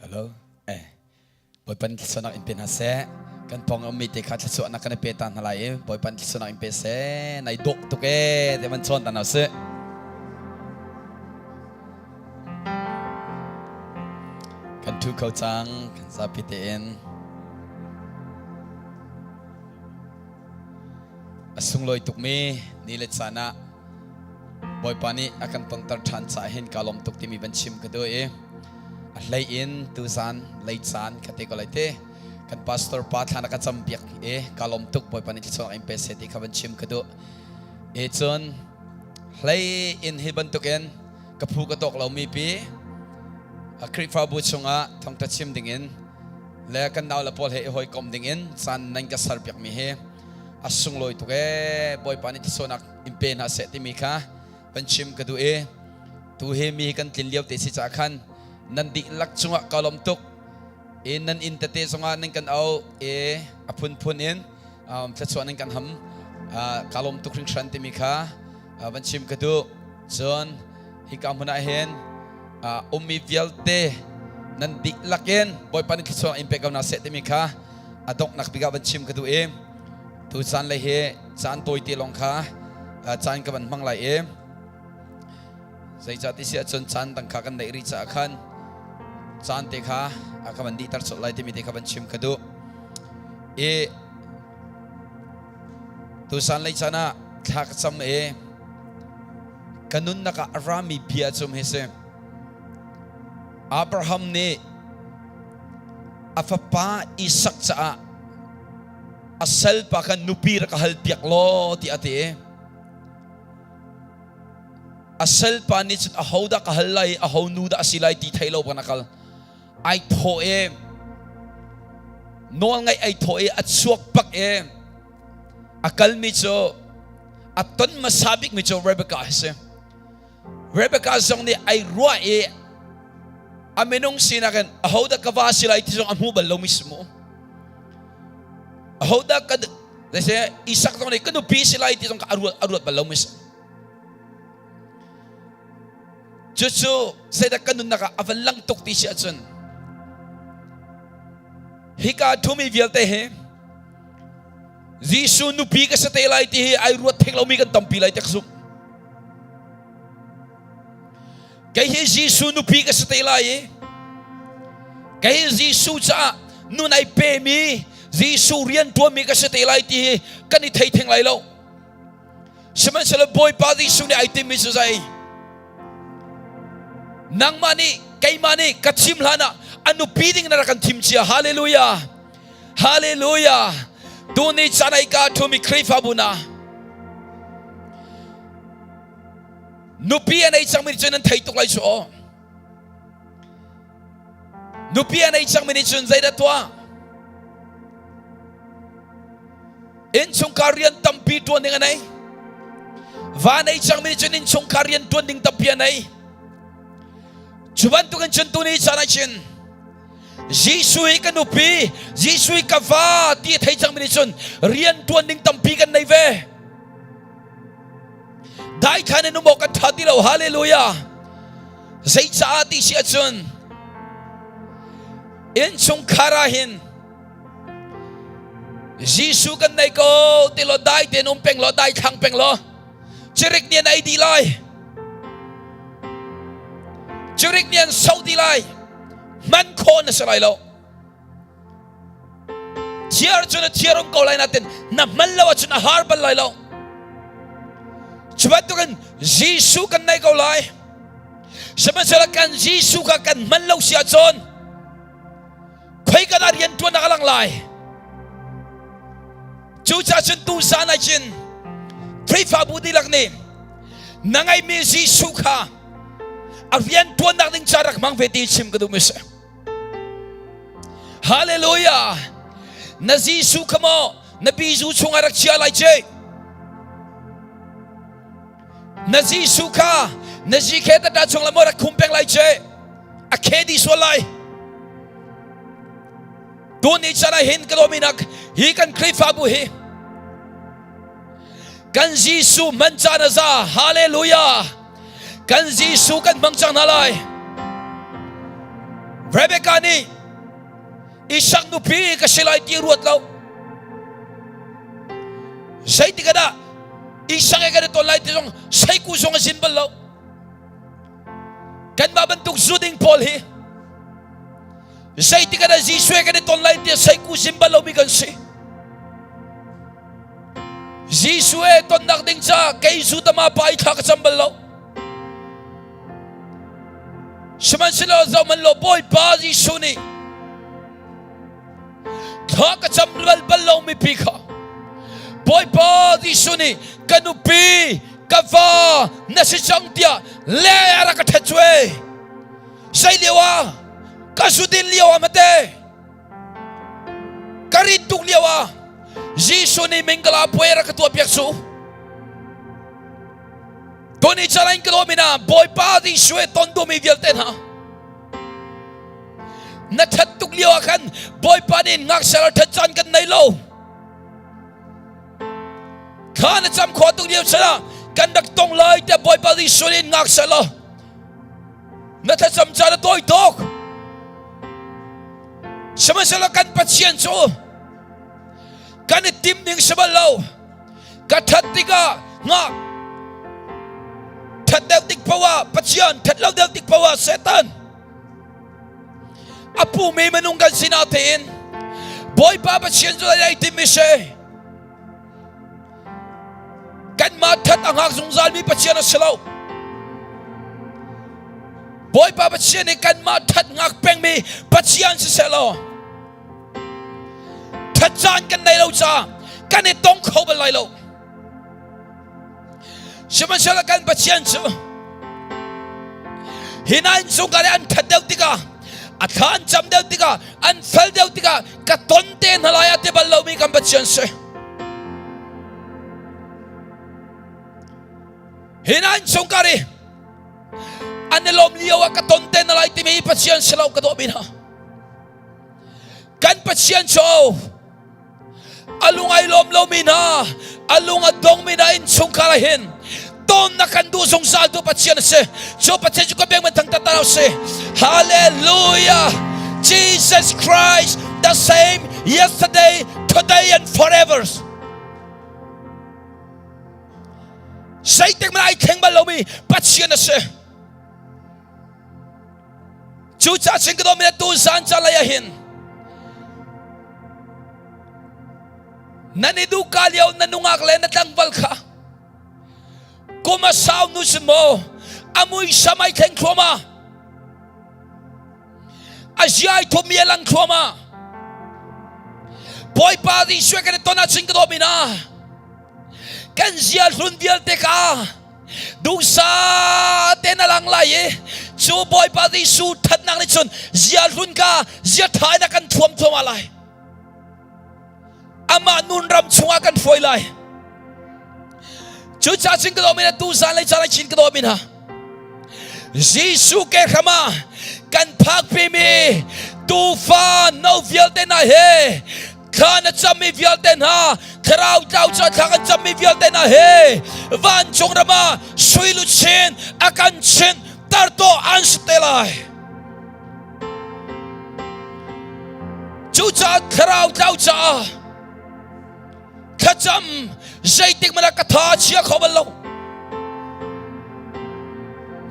Hello. Eh. Bawipa nih thluachuahnak in pe hna seh. Kan pawng ummi te kha thluachuahnak kan i pe ta hna lai i Bawipa nih thluachuahnak in pe seh. Nai dawh tuk ee ti van chawn ta hna usih. Kan ṭhu kho cang, kan zapi tein. A sunglawi tukmi ni le caan ah Bawipa nih a kan tonter ṭhan caah hin kaa lawm tuk timi van chim ka duh i a hlei in tuzan lei caan ka te ko lai te. Kan pastor pa thlan a ka cam piak i kaa lawm tuk Bawipa nih thluachuah in pe seh ti kha van chim ka duh. I cun hlei in hi bantukin ka phu ka tawk lomi pi a Khrihfabu chungah thawngṭha chim dingin le kan nau le pawl he i hawikom dingin caan nan ka ser piakmi hi a sunglawi tuk ee Bawipa nih thluachuahnak in pe hna seh timi kha van chim ka duh i tu hi mi kan tlin lio te si caah khan nan dihlak cungah ka lawm tuk i nan inn tete zongah nan kan au i a phunphun in thluachuah nan kan ham ka lawm tuk hringhran timi kha van chim ka duh. Cun hika hmun ah hin ummi vialte nan dihlak in Bawipa nih thluachuah in pe ko hna seh timi kha a donghnak bik ah van chim ka duh i tu caan le hi caan tawite lawng kha caan ka van hmang lai i zeicah ti si ahcun caan dang kha kan neih rih caah khan caan te kha ka van dihter colh lai timi te kha van chim ka duh i Tusan lei caan ah thla ka cam i ka nunnak ah a rami bia cu hi si. Abraham nih a fapa Isak caah a salpa kha nupi rak ka hal piak law tiah a ti i a salpa nih cun ahodah ka hal lai aho nu dah a si lai ti thei lo ban a kal. Ai thawh i nawl ngaih ai thawh i a chuak bak i a kalmi cu a ton hmasa bikmi cu Rebecca a si. Rebecca zong nih ai ruah i a minung sinak in ahodah ka va si lai ti zong a hmu bal lomi si mu. Ahodah ka Isak zong nih ka nupi si lai ti zong a ruat a ruat bal lomi si. Cucu zeidah kan nunnak ah a van lang tuk ti si ahcun hika thumi vialte hi Jesuh nupi ka si te lai ti hi ai ruat theng lomi kan tampi lai ti ka zumh. Kei hi Jesuh nupi ka si te lai i kei hi Jesuh caah nun ai pemi Jesuh rian tuanmi ka si te lai ti hi kan i thei theng lai lo. Sihmanhsehlaw Bawipa Jesuh nih ai timmi cu zei? Nangmah nih keimah nih ka thim hlan ah a nupi ding na rak kan thim cia. Hallelujah. Hallelujah. Tuni caan ai ka thumi Khrihfabu na nupi a nei cangmi nih cun nan thei tuk lai cu aw. Nupi a nei cangmi nih cun zeidah tuah? Innchungkhar rian tampi ṭuan ding a nei. Va nei cangmi nih cun innchungkhar rian ṭuan ding tampi a nei. Cu bantukin cun tuni caan ah cun Jesuh hi ka nupi, Jesuh hi ka va ti a thei cangmi nih cun rian ṭuan ding tampi kan nei ve. Daithlan in um awk kan ṭha ti lo. Hallelujah. Zeicaah ti si ahcun innchungkhar ah hin Jesuh kan nei ko ti law dai tein um peng law dai thlang peng law cirik nih an ei dih lai cirik nih an so dih lai hman khawh na si lai lo thiar cu na thiar um ko lai natin na hman lo ahcun a har bal lai lo cu bantukin Jesuh kan nei ko lai sihmanhsehlaw kan Jesuh kha kan hman lo si ahcun khoika dah rian ṭuannak a lang lai cucaah cun tu zan ah cun Khrihfabu dihlak nih na ngeihmi Jesuh kha a rian ṭuannak ding ca rak hmang ve ti chim ka duh mi si Hallelujah na Jesuh kha maw na bizu chungah rak chia lai ce na Jesuh kha na zikhe tata chung la maw rak khum peng lai ce a khe di sual lai tuni chan ah hin ka lawminak hi kan Khrihfabu hi kan Jesuh man caan a za hallelujah kan Jesuh kan hmang cang hna lai. Rebecca nih Isak nupi ka si lai ti ruat lo. Zeitik ah dah Isak he kan i ton lai ti zong seiku zong a zin bal lo. Kanmah bantuk zuding pawl hi zeitik ah dah Jesuh he kan i ton lai ti seiku zin bal lomi kan si. Jesuh he tonnak ding ca kei zu tama pa i thla ka cam bal lo. Sihmanhsehlaw zohhmanh law Bawipa Jesuh nih thla ka cam bal bal lo mipi kha Bawipa Jesuh nih ka nupi ka va na si cang tiah le a rak ka ṭhet cu e zei lio ah ka zudin lio ah mate ka rit tuk lio ah Jesuh nih mingkala puai rak ka tuah piak cu Tuni challenge ka dawmi na Bawipa Jesuh he ton duhmi vialte hna na that tuk lio ah khan Bawipa nih ngakchia that caan kan nei lo thla na cam khawh tuk lio chan kan rak tong lai tiah Bawipa Jesuh nih ngakchia lo na thlacam caan a tawi tuk sihmanhsehlaw kan Pathian cu kan i tim ding si bal lo Ka that tikah ngak that deuh tik paoh ah Pathian that lo deuh tik paoh ah Satan a pumi minung kan sinah tein Bawipa Pathian cu ai timmi si kanmah that a hngak zungzalmi Pathian a si lo Bawipa Pathian nih kanmah that ngak pengmi Pathian siseh law That caan kan nei lo caah kan i tong kho bal lai lo. Sihmanhsehlaw kan Pathian cu hi hna innchungkhar i an that deuh tikah a thla an cam deuh tikah an fel deuh tikah ka ton te hna lai a ti bal lomi kan Pathian si. Hi hna innchungkhar i an i lawm lio ah ka ton te hna lai timi Pathian si lo ka dawh mi hna. Kan Pathian cu a lung ai lawm lomi hna, a lung a dongmi hna innchungkhar ah hin ton na kan duh zungzal tu Pathian a si. Cu Pathian cu ka beng man thang tat si. Hallelujah. Jesus Christ the same yesterday, today and forever. Zeitik man ai thleng bal lomi Pathian a si. Cucaah cun ka dawmi le tu zan ca lei ah hin nan i duhka lio na nungak le na tlangval kha kum a sau nu si maw a muisam ai thleng thluahmah a zia ai thupmi a lang thluahmah Bawipa Jesuh kan i ton ahcun ka dawmi na kan zia hlun vialte kha duhsa tein a lang lai i cu Bawipa Jesuh thatnak nih cun zia hlun ka zia tha in a kan thuam thuam lai amah nun ram chungah kan hruai lai cucaah cun ka dawmi na tu zan lei caan chin ka dawmi hna Jesuh ke hram ah kan phakpimi tuufa no vialte hna he thla na cammi vialte hna thlarau tlau ca thla kan cammi vialte hna he vancung ram ah sui luchin a kan chinh tarto an si te lai cucaah thlarau tlau caah thlacam zeitik hmanh ah ka tha chia kho bal lo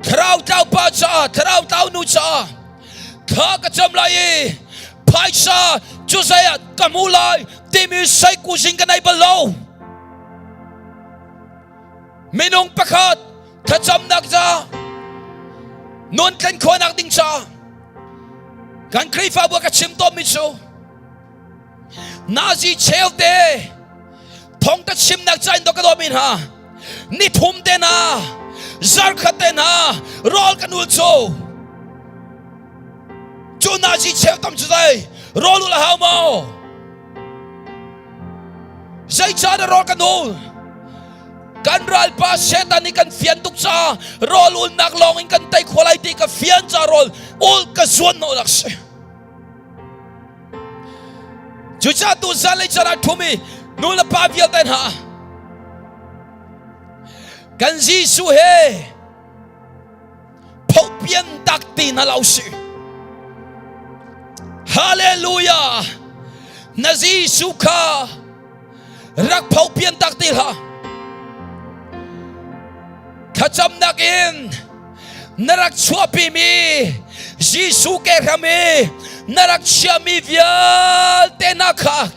thlarau tlau pa caah thlarau tlau nu caah thla ka cam lai i phaisa cu zei ah ka hmu lai timi seikuzing ka nei bal lo minung pakhat thlacamnak ca nun tlen khawhnak ding ca kan Khrihfabu ka chim tawnmi cu Nazi cheu te thong ka chimnak ca in do ka dawmi hna nithum te hna zarkhat te hna rawl kan ul cu cu nazi cheu tam cu zei rawl ul a hau maw zeicah dah rawl kan ul kan ralpa Satan nih kan fian tuk ca rawl ulnak lawng in kan tei khawh lai ti ka fian ca rawl ul ka zuan hnawhnak si Cucaah tu zanlei caan ah ṭhumi nu le pa vialte hna kan Jesuh he phopian tak ti hna lo si. Hallelujah! Na Jesuh kha rak pho pian tak ti hlah. Thlacamnak in na rak chuahpimi Jesuh ke hram i na rak chiahmi vialte na kha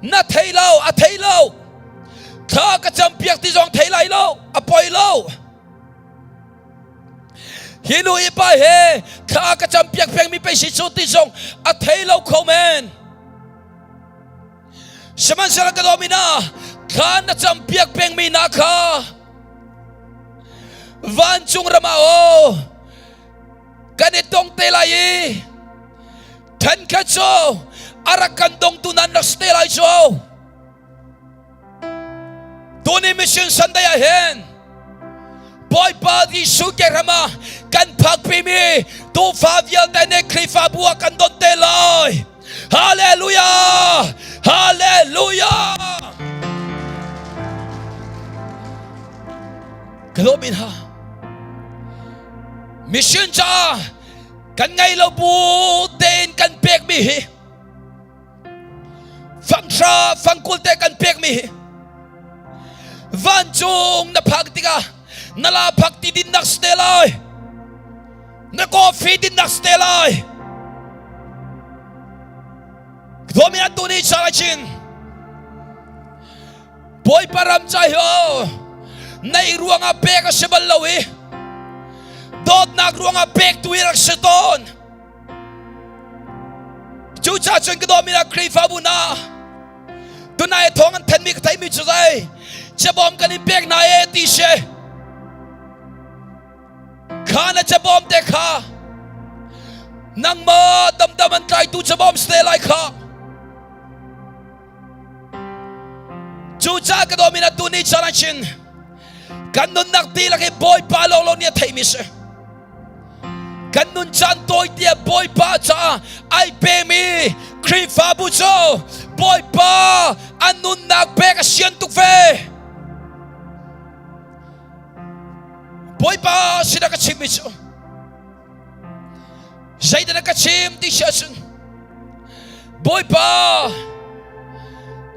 na thei lo, a thei lo. Thla ka campiak ti zong thei lai lo, a poi lo. Hi nu hi pa he thla ka campiak pengmi pei si cu ti zong a thei lo kho men. Sihmanhsehlaw ka dawmi na thla na campiak pengmi na kha vancung ram ah aw kan i tong te lai i ṭhenkhat cu a rak kan dongtu nan rak si te lai cu. Tuni Mission Sunday ah hin Bawipa Jesuh ke ram ah kan phakpimi tuufa vialte nih Khrihfabu ah kan don te lai. Hallelujah! Hallelujah! Ka lawm in ha. Mission caah kan ngei lo bu tein kan pekmi hi fanghra fangkul te kan pekmi hi vancung na phak tikah na la phak ti din nak si te lai na coffee din nak si te lai Domi atu ni chang chin Bawipa ram ca hi o nei ruangah pek a si bal lo i dawtnak ruangah pek tu hi rak si tawn Cucaah cun ka dawmi na Khrihfabu hna tunai thawng an thenmi ka theimi cu zei cabawm kan in pek hna e ti si kha na cabawm te kha nangmah damdam an tlaitu cabawm si te lai kha Cucaah ka dawmi na tu ni caan ah chin kan nunnak dihlak hi Bawipa lawnglawng nih a theimi si. Kan nun caan tawi tiah Bawipa caah ai pemi Khrihfabu cu Bawipa an nunnak pek a sian tuk ve. Bawipa sinah ka chimmi cu Zeidah na ka chim ti si ahcun Bawipa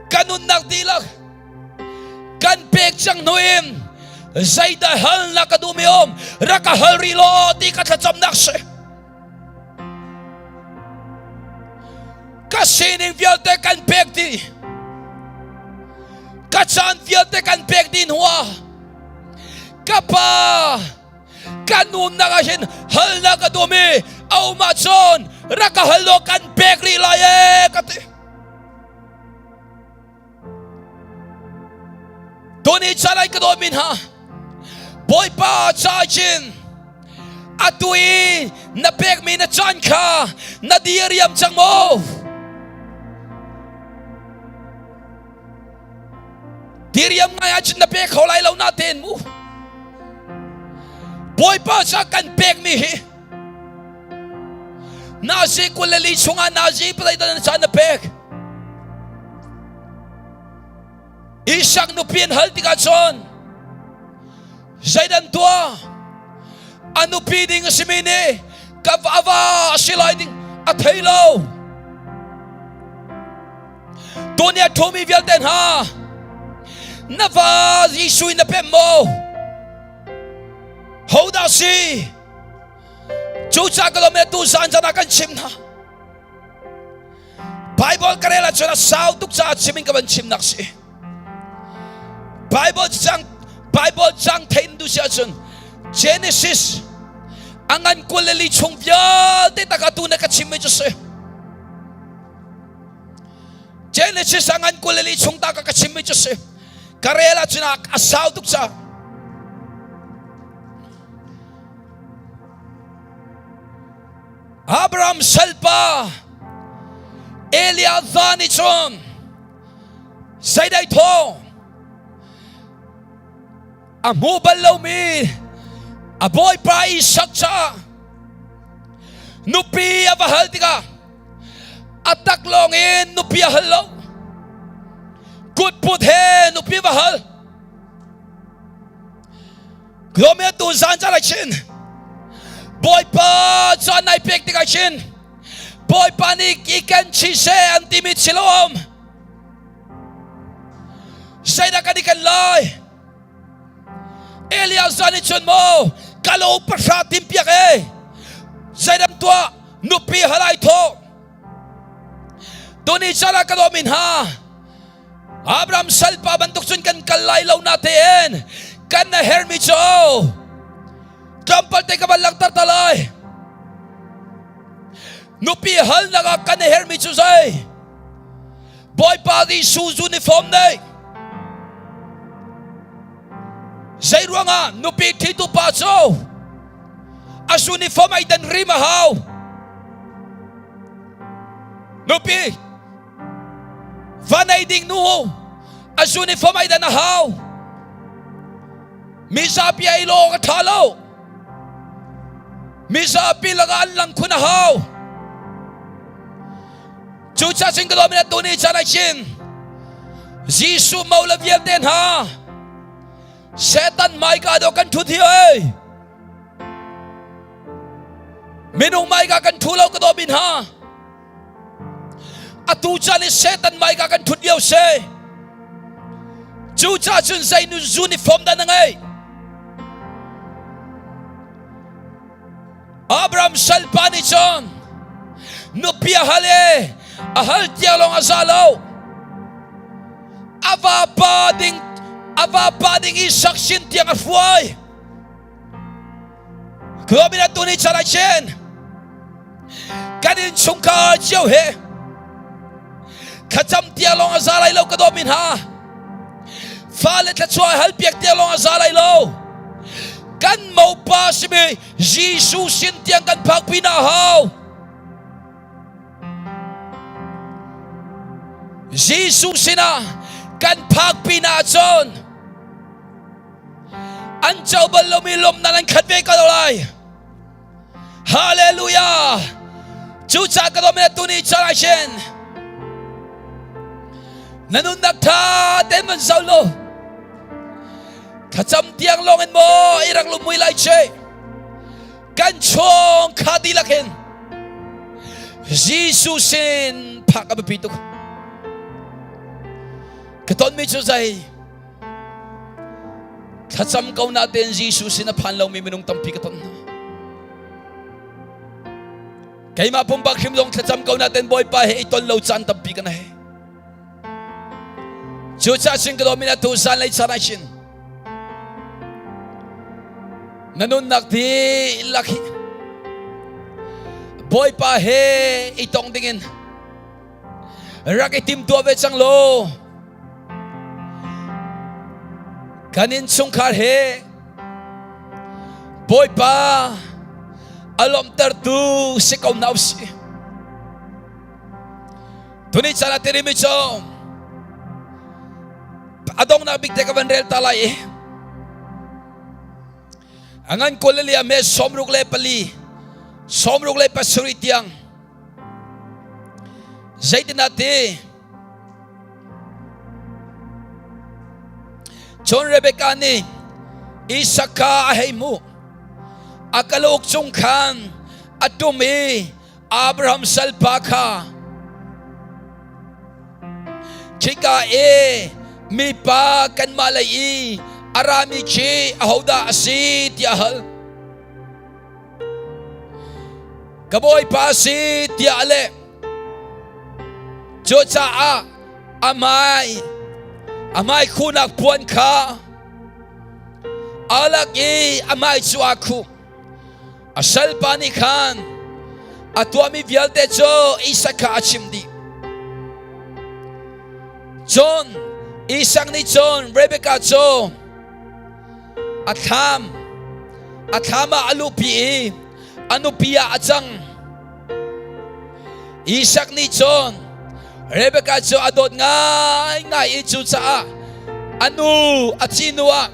ka nunnak dihlak kan pek cang hnu in zeidah hal na ka duhmi um rak ka hal rih law ti ka thlacamnak si ka sining vialte kan pek dih ka caan vialte kan pek dih hnuah ka pa Kan umnak ah hin halnak a dum i a um ahcun rak ka hal law kan pek rih lai ee ka ti. Tuni caan ka dawtmi hna Bawipa ca cin atu i na pekmi na caan kha na diriam cang maw? Diriam ngai ahcun na pe kho lai lo natein mu. Bawipa ca kan pekmi hi nazi 24 chungah nazi palei dan ca na pek. Isak nupi an hal tikah cun zeidan tuah a nupi ding a simi nih ka va a si lai ding a thei lo. Tuni a ṭhumi vialte hna na va Jesuh in na pem maw? Hodah si? Cucaah ka lawm tu zan zan ah kan chim hna. Bible ka rel ahcun a sau tuk caah chim in ka van chimnak si. Bible cang Bible cang thein du si ahcun Genesis a ngan 24 chung vialte tak atu na ka chimmi cu si. Genesis a ngan 24 chung ta ka ka chimmi cu si. Ka rel ahcun a sau tuk caah. Abraham salpa Eliezer nih cun zeidai thawng a hmu bal lomi a bawipa Isak caah nupi a va hal tikah a tak lawng in nupi a hal lo kutput he nupi va hal Glomia tu zan caan ah chin Bawipa caan nai pek tikah chin. Bawipa nih i ken chih seh an timi thil a um. Zeidah kan i ken lai? Eliazar nih cun maw kalo pahra timpiak e zeidam tuah nupi halai thawh tuni caan ah ka dawmi hna Abraham salpa bantuk cun kan kal lai lo na tein kan na hermi cu tlawmpal te ka van langhter ta lai nupi halnak ah kan hermi cu zei Bawipa Jesuh uniform nei zei ruangah nupi ṭhitu pa cu a uniform ai dan rim a hau nupi va nei ding nu a uniform ai dan a hau mizapi ai lawng a ṭha lo mizapi lakah an lang khun a hau Cucaah cun ka lawm in atu ni caan ah hin Jesuh mo le vialte hna Satan hmaika dawh kan ṭhut hi oi minung hmaika kan ṭhu lo ka dawmi hna atu caan i Satan hmaika kan ṭhut lio si cucaah cun zei nu uniform dah na ngei Abraham salpa nih cun nupi a hal i a hal tiang lawng a za lo. A vapa ding a vapa ding Isak sin tiang a hruai. Khuamin atu ni chan ah chin kan innchungkhar cio he thlacam tiang lawng a za lai lo ka dawmi hna fale thluachuah hal piak tiang lawng a za lai lo kan mopa simi Jesuh sin tiang kan phakpi na hau Jesuh sinah kan phakpi na cun an co bal lomi lawmnak an khat ve ko lai Hallelujah! Cucaah ka dawmi tuni caan ah hin na nunnak tha tein van zoh law thlacam tiang lawng in maw i rak lum mui lai che kan chung kha dihlak hin Jesuh sin phak a biapi tuk ka tonmi cu zei Thlacam ko na tein Jesuh sin a phan lomi minung tampi ka ton hna. Keimah pumpak hrim zong thlacam ko na tein Bawipa he i ton lo caan tampi ka nei. Cucaah sin ka dawmi na tu zan lei caan ah hin na nunnak dihlak hi Bawipa he i tong dingin rak i timtuah ve cang law kan innchungkhar he Bawipa a lawmhtertu si ko hna usih. Tuni caan ah tirimi cu a donghnak bik te ka van rel ta lai i a ngan 24 me 64 67 tiang Zeitindah ti? Cun Rebekah nih Isak kha a hei hmuh. A kalauk cung khan a tum i Abraham salpa kha khika i mipa kanmah lei i a rami khi ahodah a si tiah a hal. Ka bawipa si tiah a leh. Cucaah a hmai a hmai khuhnak puan kha a lak i a hmai cu aa khuh. A salpa nih khan a tuahmi vialte cu Isak kha a chimh dih. Cun Isak nih cun Rebekah cu a thlam a thlam ah a luhpi i a nupi ah a cang. Isak nih cun Rebekah cu a dawt ngaingai i cucaah a nu a thih hnu ah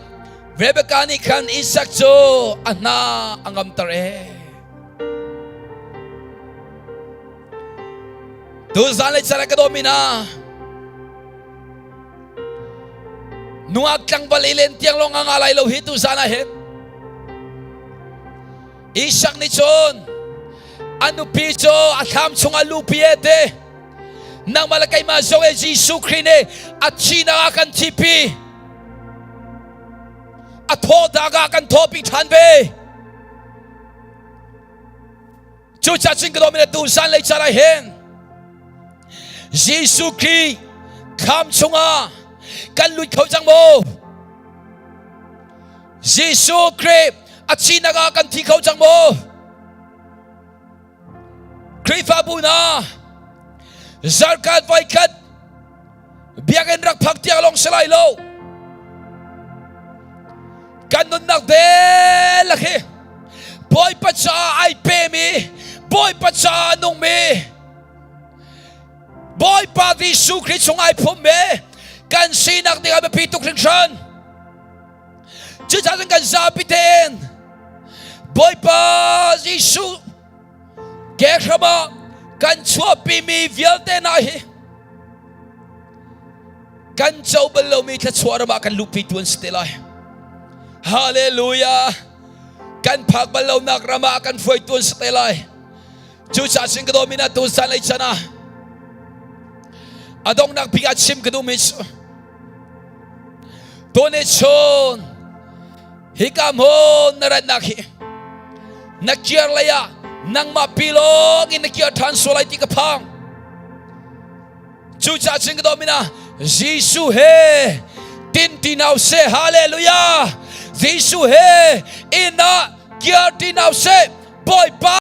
Rebekah nih khan Isak cu a hna a ngamter ee. Tuzan le caan ah ka dawmi hna Nungak tlangval i len tiang lawng a nga lai lo hi tuzan ah hin Isak nih cun A nupi cu a thlam chungah lupi e te. Nangmah le keimah zong e Jesuh Khrih nih a thihnak ah kan thihpi. A thawhnak ah kan thawhpi ṭhan ve. Cucaah cun ka dawmi le tu zanlei caan ah hin Jesuh Khrih thlam chungah kan lut kho cang maw? Jesuh Khrih a thihnak ah kan thi kho cang maw? Khrihfabu hna zarkhat voikhat biakinn rak phak tiang lawng si lai lo. Kan nunnak dihlak hi Bawipa caah ai pemi, Bawipa caah a nungmi, Bawipa Jesuh Khrih chung ai phummi kan sinak ding ah biapi tuk hringhran. Cucaah cun kan zapi tein Bawipa Jesuh kehram ah kan chuahpimi vialte hna hi kan co bal lomi thluachuah ram ah kan luhpitu an si te lai. Hallelujah! Kan phak bal lonak ram ah kan hruaitu an si te lai. Cucaah sin ka dawmi na tu zan lei chan ah a donghnak bik ah chim ka duhmi cu tuni chun hika hmun na ratnak hi na kir lei ah nangmah pi lawng in na kir ṭhan sual lai ti ka phang. Cucaah cun ka dawmi na Jesuh he tin ti hna seh. Hallelujah! Jesuh he inn ah kir ti hna seh. Bawipa.